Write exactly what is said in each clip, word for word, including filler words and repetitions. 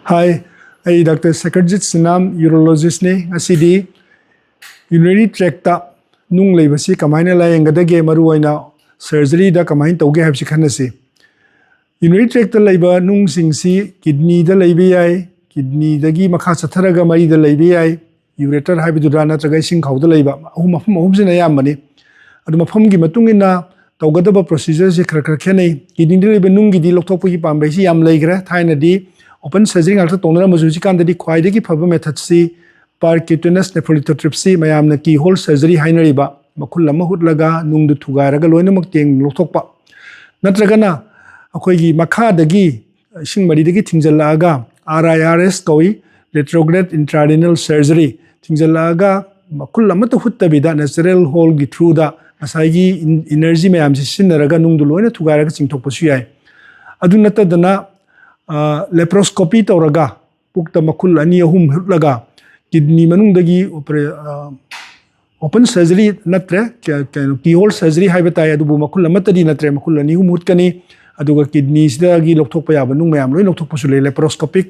Hi, ꯑꯩ doctor ꯁꯦꯀꯔꯖꯤꯠ ꯁꯤꯅꯥꯝ, ꯌꯨꯔꯣꯂꯣꯖꯤꯁꯅꯤ꯫ ꯉꯁꯤꯗꯤ urinary tract ꯅꯨꯡ ꯂꯩꯕꯁꯤ ꯀꯃꯥꯏꯅ ꯂꯥꯌꯦꯡꯒꯗꯒꯦ, ꯃꯔꯨꯑꯣꯏꯅ ꯁꯔꯖꯔꯤꯗ ꯀꯃꯥꯏꯅ ꯇꯧꯒꯦ ꯍꯥꯏꯕꯁꯤ ꯈꯟꯅꯁꯤ꯫ urinary tract ꯂꯩꯕ ꯅꯨꯡꯁꯤꯡꯁꯤ ꯀꯤꯗꯅꯤꯗ ꯂꯩꯕ ꯌꯥꯏ, ꯀꯤꯗꯅꯤꯗꯒꯤ ꯃꯈꯥ ꯆꯠꯊꯔꯒ ꯃꯔꯤꯗ ꯂꯩꯕ ꯌꯥꯏ, ureter ꯍꯥꯏꯕꯗꯨꯗ ꯅꯠꯇ꯭ꯔꯒ ꯏꯁꯤꯡ ꯈꯥꯎꯗ ꯂꯩꯕ, ꯑꯍꯨꯝ, ꯃꯐꯝ ꯑꯍꯨꯝꯁꯤꯅ ꯑꯌꯥꯝꯕꯅꯤ꯫ ꯑꯗꯨ ꯃꯐꯝꯒꯤ ꯃꯇꯨꯡ ꯏꯟꯅ ꯇꯧꯒꯗꯕ procedure ꯁꯤ ꯈꯔ ꯈꯔ ꯈꯦꯠꯅꯩ꯫ ꯀꯤꯗꯅꯤꯗ ꯂꯩꯕ ꯅꯨꯡꯒꯤꯗꯤ ꯂꯧꯊꯣꯛꯄꯒꯤ ꯄꯥꯝꯕꯩꯁꯤ ꯌꯥꯝ ꯂꯩꯈ꯭ꯔꯦ꯫ ꯊꯥꯏꯅꯗꯤ open surgery ꯉꯥꯛꯇ ꯇꯧꯅꯔꯝꯕꯁꯨ, ꯍꯧꯖꯤꯛꯀꯥꯟꯗꯗꯤ ꯈ꯭ꯋꯥꯏꯗꯒꯤ ꯐꯕ method ꯁꯤ percutaneous nephrolithotripsy, ꯃꯌꯥꯝꯅ keyhole surgery ꯍꯥꯏꯅꯔꯤꯕ, ꯃꯈꯨꯜ ꯑꯃ ꯍꯨꯠꯂꯒ ꯅꯨꯡꯗꯨ ꯊꯨꯒꯥꯏꯔꯒ ꯂꯣꯏꯅꯃꯛ ꯇꯦꯡ ꯂꯧꯊꯣꯛꯄ, ꯅꯠꯇ꯭ꯔꯒꯅ ꯑꯩꯈꯣꯏꯒꯤ ꯃꯈꯥꯗꯒꯤ ꯏꯁꯤꯡ ꯃꯔꯤꯗꯒꯤ ꯊꯤꯡꯖꯤꯜꯂꯛꯑꯒ, R I R S ꯀꯧꯏ, retrograde intrarenal surgery, ꯊꯤꯡꯖꯤꯜꯂꯛꯑꯒ ꯃꯈꯨꯜ ꯑꯃꯠꯇ ꯍꯨꯠꯇꯕꯤꯗ natural hole ꯒꯤ through ꯗ ꯉꯁꯥꯏꯒꯤ ꯏꯟ-, energy ꯃꯌꯥꯝꯁꯤ ꯁꯤꯖꯤꯟꯅꯔꯒ ꯅꯨꯡꯗꯨ ꯂꯣꯏꯅ ꯊꯨꯒꯥꯏꯔꯒ ꯆꯤꯡꯊꯣꯛꯄꯁꯨ ꯌꯥꯏ꯫ ꯑꯗꯨ ꯅꯠꯇꯗꯅ, ꯑ, laparoscopy ꯇꯧꯔꯒ ꯄꯨꯛꯇ ꯃꯈꯨꯜ ꯑꯅꯤ ꯑꯍꯨꯝ ꯍꯨꯠꯂꯒ ꯀꯤꯗꯅꯤ ꯃꯅꯨꯡꯗꯒꯤ ꯑꯣꯄꯔꯦ-, ꯑ, open surgery ꯅꯠꯇ꯭ꯔꯦ, ꯀ-, ꯀꯩꯅꯣ, keyhole surgery ꯍꯥꯏꯕ ꯇꯥꯏ, ꯑꯗꯨꯕꯨ ꯃꯈꯨꯜ ꯑꯃꯠꯇꯗꯤ ꯅꯠꯇ꯭ꯔꯦ, ꯃꯈꯨꯜ ꯑꯅꯤ ꯑꯍꯨꯝ ꯍꯨꯠꯀꯅꯤ꯫ ꯑꯗꯨꯒ ꯀꯤꯗꯅꯤꯁꯤꯗꯒꯤ ꯂꯧꯊꯣꯛꯄ ꯌꯥꯕ ꯅꯨꯡ ꯃꯌꯥꯝ ꯂꯣꯏ ꯂꯧꯊꯣꯛꯄꯁꯨ ꯂꯩ, laparoscopic,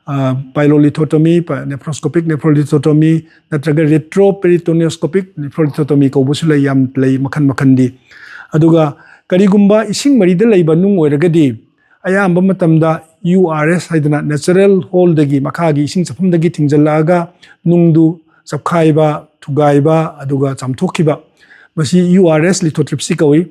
ꯑ, pylolithotomy, ꯄ-, nephro-, nephronephrostomy, ꯅꯠꯇ꯭ꯔꯒ retroperitoneoscopic nephrolithotomy ꯀꯧꯕꯁꯨ ꯂꯩ, ꯌꯥꯝ ꯂꯩ ꯃꯈꯜ ꯃꯈꯜꯗꯤ꯫ ꯑꯗꯨꯒ ꯀꯔꯤꯒꯨꯝꯕ ꯏꯁꯤꯡ ꯃꯔꯤꯗ ꯂꯩꯕ ꯅꯨꯡ ꯑꯣꯏꯔꯒꯗꯤ, ꯑꯌꯥꯝꯕ ꯃꯇꯝꯗ U R S ꯍꯥꯏꯗꯅ natural hole ꯗꯒꯤ, ꯃꯈꯥꯒꯤ ꯏꯁꯤꯡ ꯆꯠꯐꯝꯗꯒꯤ ꯊꯤꯡꯖꯤꯜꯂꯛꯑꯒ ꯅꯨꯡꯗꯨ ꯆꯞꯈꯥꯏꯕ, ꯊꯨꯒꯥꯏꯕ, ꯑꯗꯨꯒ ꯆꯥꯝꯊꯣꯛꯈꯤꯕ, ꯃꯁꯤ U R S lithotripsy ꯀꯧꯏ꯫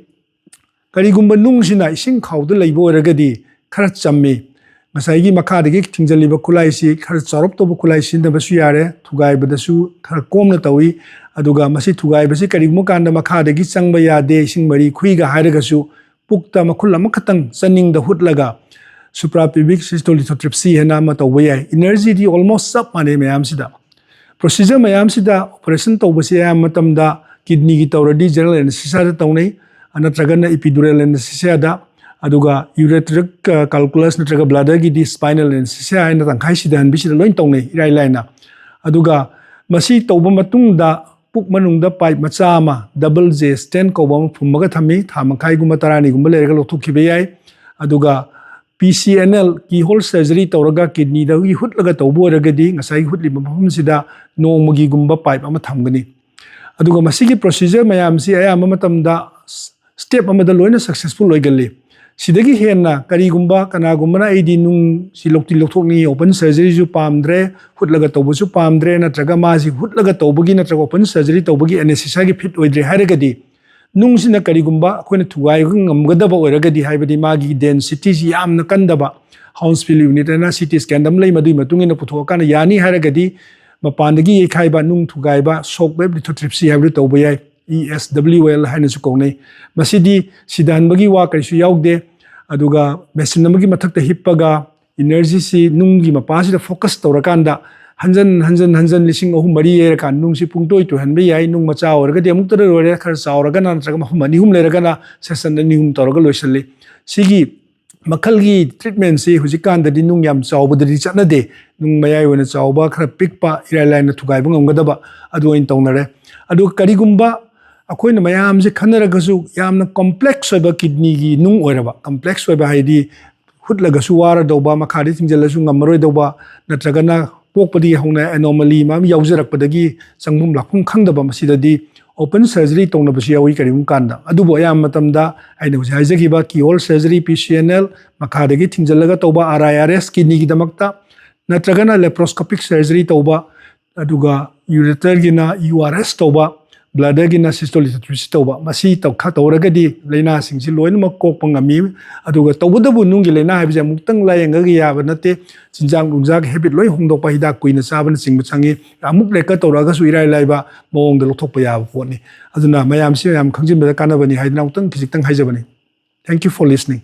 ꯀꯔꯤꯒꯨꯝꯕ ꯅꯨꯡꯁꯤꯅ ꯏꯁꯤꯡ ꯈꯥꯎꯗ ꯂꯩꯕ ꯑꯣꯏꯔꯒꯗꯤ ꯈꯔ ꯆꯝꯃꯤ꯫ ꯉꯁꯥꯏꯒꯤ ꯃꯈꯥꯗꯒꯤ ꯊꯤꯡꯖꯤꯜꯂꯤꯕ ꯈꯨꯠꯂꯥꯏꯁꯤ ꯈꯔ ꯆꯥꯎꯔꯞ ꯇꯧꯕ ꯈꯨꯠꯂꯥꯏ ꯁꯤꯖꯤꯟꯅꯕꯁꯨ ꯌꯥꯔꯦ, ꯊꯨꯒꯥꯏꯕꯗꯁꯨ ꯈꯔ ꯀꯣꯝꯅ ꯇꯧꯏ꯫ ꯑꯗꯨꯒ ꯃꯁꯤ ꯊꯨꯒꯥꯏꯕꯁꯤ ꯀꯔꯤꯒꯨꯝꯕ ꯀꯥꯟꯗ ꯃꯈꯥꯗꯒꯤ ꯆꯪꯕ ꯌꯥꯗꯦ, ꯏꯁꯤꯡ ꯃꯔꯤ ꯈꯨꯏꯒ ꯍꯥꯏꯔꯒꯁꯨ, ꯄꯨꯛꯇ ꯃꯈꯨꯜ ꯑꯃꯈꯛꯇꯪ ꯆꯅꯤꯡꯗ ꯍꯨꯠꯂꯒ suprapubic systolithotripsy ꯍꯥꯏꯅ ꯑꯃ ꯇꯧꯕ ꯌꯥꯏ꯫ Energy ꯗꯤ almost ꯆꯞ ꯃꯥꯟꯅꯩ ꯃꯌꯥꯝꯁꯤꯗ꯫ Procedure ꯃꯌꯥꯝꯁꯤꯗ operation ꯇꯧꯕꯁꯤ ꯑꯌꯥꯝꯕ ꯃꯇꯝꯗ kidney ꯒꯤ ꯇꯧꯔꯗꯤ general anesthesia ꯗ ꯇꯧꯅꯩ, ꯅꯠꯇ꯭ꯔꯒꯅ epidural anesthesia ꯗ, ꯑꯗꯨꯒ ureteric, ꯑ, calculus ꯅꯠꯇ꯭ꯔꯒ bladder ꯒꯤꯗꯤ spinal anesthesia ꯍꯥꯏꯅ ꯇꯪꯈꯥꯏ ꯁꯤꯗꯍꯟꯕꯤꯁꯤꯗ ꯂꯣꯏ ꯇꯧꯅꯩ ꯏꯔꯥꯏ ꯂꯥꯏꯅ꯫ ꯑꯗꯨꯒ ꯃꯁꯤ ꯇꯧꯕ ꯃꯇꯨꯡꯗ ꯄꯨꯛ ꯃꯅꯨꯡꯗ pipe ꯃꯆꯥ ꯑꯃ, double J stent ꯀꯧꯕ ꯑꯃ ꯐꯨꯝꯃꯒ ꯊꯝꯃꯤ꯫ ꯊꯥ ꯃꯈꯥꯏꯒꯨꯝꯕ ꯇꯔꯥꯅꯤꯒꯨꯝꯕ ꯂꯩꯔꯒ ꯂꯧꯊꯣꯛꯈꯤꯕ ꯌꯥꯏ꯫ ꯑꯗꯨꯒ P C N L, keyhole surgery ꯇꯧꯔꯒ ꯀꯤꯗꯅꯤꯗꯒꯤ ꯍꯨꯠꯂꯒ ꯇꯧꯕ ꯑꯣꯏꯔꯒꯗꯤ ꯉꯁꯥꯏꯒꯤ ꯍꯨꯠꯂꯤꯕ ꯃꯐꯝꯁꯤꯗ ꯅꯣꯡꯃꯒꯤꯒꯨꯝꯕ ꯄꯥꯏꯞ ꯑꯃ ꯊꯝꯒꯅꯤ꯫ ꯑꯗꯨꯒ ꯃꯁꯤꯒꯤ procedure ꯃꯌꯥꯝꯁꯤ ꯑꯌꯥꯝꯕ ꯃꯇꯝꯗ step ꯑꯃꯗ ꯂꯣꯏꯅ successful ꯑꯣꯏꯒꯜꯂꯤ꯫ ꯁꯤꯗꯒꯤ ꯍꯦꯟꯅ ꯀꯔꯤꯒꯨꯝꯕ ꯀꯅꯥꯒꯨꯝꯕꯅ ꯑꯩꯗꯤ ꯅꯨꯡꯁꯤ ꯂꯧꯊꯣꯛꯅꯤꯡꯉꯤ, open surgeryꯁꯨ ꯄꯥꯝꯗ꯭ꯔꯦ, ꯍꯨꯠꯂꯒ ꯇꯧꯕꯁꯨ ꯄꯥꯝꯗ꯭ꯔꯦ, ꯅꯠꯇ꯭ꯔꯒ ꯃꯥꯁꯤ ꯍꯨꯠꯂꯒ ꯇꯧꯕꯒꯤ ꯅꯠꯇ꯭ꯔꯒ open surgery ꯇꯧꯕꯒꯤ anesthesiaꯒꯤ fit ꯑꯣꯏꯗ꯭ꯔꯦ ꯍꯥꯏꯔꯒꯗꯤ, ꯅꯨꯡꯁꯤꯅ ꯀꯔꯤꯒꯨꯝꯕ ꯑꯩꯈꯣꯏꯅ ꯊꯨꯒꯥꯏꯕ ꯉꯝꯒꯗꯕ ꯑꯣꯏꯔꯒꯗꯤ, ꯍꯥꯏꯕꯗꯤ ꯃꯥꯒꯤ densityꯁꯤ ꯌꯥꯝꯅ ꯀꯟꯗꯕ, Hounsfield unit ꯍꯥꯏꯅ C T scanꯗ ꯑꯃ ꯂꯩ, ꯃꯗꯨꯒꯤ ꯃꯇꯨꯡ ꯏꯟꯅ ꯄꯨꯊꯣꯛꯑꯀꯥꯟꯗ ꯌꯥꯅꯤ ꯍꯥꯏꯔꯒꯗꯤ, ꯃꯄꯥꯟꯗꯒꯤ ꯌꯩꯈꯥꯏꯕ ꯅꯨꯡ ꯊꯨꯒꯥꯏꯕ, shock wave lithotripsy ꯍꯥꯏꯕꯗꯨ ꯇꯧꯕ ꯌꯥꯏ, E S W L ꯍꯥꯏꯅꯁꯨ ꯀꯧꯅꯩ꯫ ꯃꯁꯤꯗꯤ ꯁꯤꯗꯍꯟꯕꯒꯤ ꯋꯥ ꯀꯔꯤꯁꯨ ꯌꯥꯎꯗꯦ꯫ ꯑꯗꯨꯒ machine ꯑꯃꯒꯤ ꯃꯊꯛꯇ ꯍꯤꯞꯄꯒ energyꯁꯤ ꯅꯨꯡꯒꯤ ꯃꯄꯥꯁꯤꯗ focus ꯇꯧꯔꯀꯥꯟꯗ ꯍꯟꯖꯟ ꯍꯟꯖꯟ ꯍꯟꯖꯟ ꯂꯤꯁꯤꯡ ꯑꯍꯨꯝ ꯃꯔꯤ ꯌꯩꯔꯀꯥꯟꯗ ꯅꯨꯡꯁꯤ ꯄꯨꯡꯇꯣꯏ ꯇꯣꯏꯍꯟꯕ ꯌꯥꯏ꯫ ꯅꯨꯡ ꯃꯆꯥ ꯑꯣꯏꯔꯒꯗꯤ ꯑꯃꯨꯛꯇꯗ ꯂꯣꯏꯔꯦ, ꯈꯔ ꯆꯥꯎꯔꯒꯅ ꯅꯠꯇ꯭ꯔꯒ ꯃꯐꯝ ꯑꯅꯤ ꯑꯍꯨꯝ ꯂꯩꯔꯒꯅ session ꯑꯅꯤ ꯑꯍꯨꯝ ꯇꯧꯔꯒ ꯂꯣꯏꯁꯤꯜꯂꯤ꯫ ꯁꯤꯒꯤ ꯃꯈꯜꯒꯤ treatmentꯁꯤ ꯍꯧꯖꯤꯛꯀꯥꯟꯗꯗꯤ ꯅꯨꯡ ꯌꯥꯝ ꯆꯥꯎꯕꯗꯗꯤ ꯆꯠꯅꯗꯦ꯫ ꯅꯨꯡ ꯃꯌꯥꯏ ꯑꯣꯏꯅ ꯆꯥꯎꯕ, ꯈꯔ ꯄꯤꯛꯄ, ꯏꯔꯥꯏ ꯂꯥꯏꯅ ꯊꯨꯒꯥꯏꯕ ꯉꯝꯒꯗꯕ ꯑꯗꯨ ꯑꯣꯏꯅ ꯇꯧꯅꯔꯦ꯫ ꯑꯗꯨꯒ ꯀꯔꯤꯒꯨꯝꯕ ꯑꯩꯈꯣꯏꯅ ꯃꯌꯥꯝꯁꯦ ꯈꯟꯅꯔꯒꯁꯨ ꯌꯥꯝꯅ complex ꯑꯣꯏꯕ ꯀꯤꯗꯅꯤꯒꯤ ꯅꯨꯡ ꯑꯣꯏꯔꯕ, complex ꯑꯣꯏꯕ ꯍꯥꯏꯗꯤ ꯍꯨꯠꯂꯒꯁꯨ ꯋꯥꯔꯗꯧꯕ, ꯃꯈꯥꯗꯤ ꯊꯤꯡꯖꯤꯜꯂꯁꯨ ꯉꯝꯃꯔꯣꯏꯗꯧꯕ, ꯅꯠꯇ꯭ꯔꯒꯅ ꯄꯣꯛꯄꯗꯒꯤ ꯍꯧꯅ anomaly ꯃꯌꯥꯝ ꯌꯥꯎꯖꯔꯛꯄꯗꯒꯤ ꯆꯪꯐꯝ ꯂꯥꯛꯐꯝ ꯈꯪꯗꯕ, ꯃꯁꯤꯗꯗꯤ open surgery ꯇꯧꯅꯕꯁꯨ ꯌꯥꯎꯏ ꯀꯔꯤꯒꯨꯝꯕ ꯀꯥꯟꯗ꯫ ꯑꯗꯨꯕꯨ ꯑꯌꯥꯝꯕ ꯃꯇꯝꯗ ꯑꯩꯅ ꯍꯧꯖꯤꯛ ꯍꯥꯏꯖꯈꯤꯕ keyhole surgery, P C N L, ꯃꯈꯥꯗꯒꯤ ꯊꯤꯡꯖꯤꯜꯂꯒ ꯇꯧꯕ R I R S ꯀꯤꯗꯅꯤꯒꯤꯗꯃꯛꯇ, ꯅꯠꯇ꯭ꯔꯒꯅ laparoscopic surgery ꯇꯧꯕ, ꯑꯗꯨꯒ ureterꯒꯤꯅ U R S ꯇꯧꯕ, bladderꯒꯤꯅ systolithotripsy ꯇꯧꯕ꯫ ꯃꯁꯤ ꯇꯧ-, ꯈꯔ ꯇꯧꯔꯒꯗꯤ ꯂꯥꯏꯅꯥꯁꯤꯡꯁꯤ ꯂꯣꯏꯅꯃꯛ ꯀꯣꯛꯄ ꯉꯝꯃꯤ꯫ ꯑꯗꯨꯒ ꯇꯧꯕꯇꯕꯨ ꯅꯨꯡꯒꯤ ꯂꯥꯏꯅꯥ ꯍꯥꯏꯕꯁꯦ ꯑꯃꯨꯛꯇꯪ ꯂꯥꯏꯌꯦꯡꯉꯒ ꯌꯥꯕ ꯅꯠꯇꯦ꯫ ꯆꯤꯟꯖꯥꯛ ꯅꯨꯡꯖꯥꯛ habit ꯂꯣꯏ ꯍꯣꯡꯗꯣꯛꯄ, ꯍꯤꯗꯥꯛ ꯀꯨꯏꯅ ꯆꯥꯕꯅꯆꯤꯡꯕ ꯆꯪꯉꯤ꯫ ꯑꯃꯨꯛ ꯂꯩꯀ ꯇꯧꯔꯛꯑꯒꯁꯨ ꯏꯔꯥꯏ ꯂꯥꯏꯕ ꯃꯑꯣꯡꯗ ꯂꯧꯊꯣꯛꯄ ꯌꯥꯕ ꯄꯣꯠꯅꯤ꯫ ꯑꯗꯨꯅ ꯃꯌꯥꯝꯁꯤ ꯌꯥꯝ ꯈꯪꯖꯤꯟꯕꯗ ꯀꯥꯟꯅꯕꯅꯤ ꯍꯥꯏꯗꯅ ꯑꯃꯨꯛꯇꯪ ꯈꯤꯖꯤꯛꯇꯪ ꯍꯥꯏꯖꯕꯅꯤ꯫ Thank you for listening.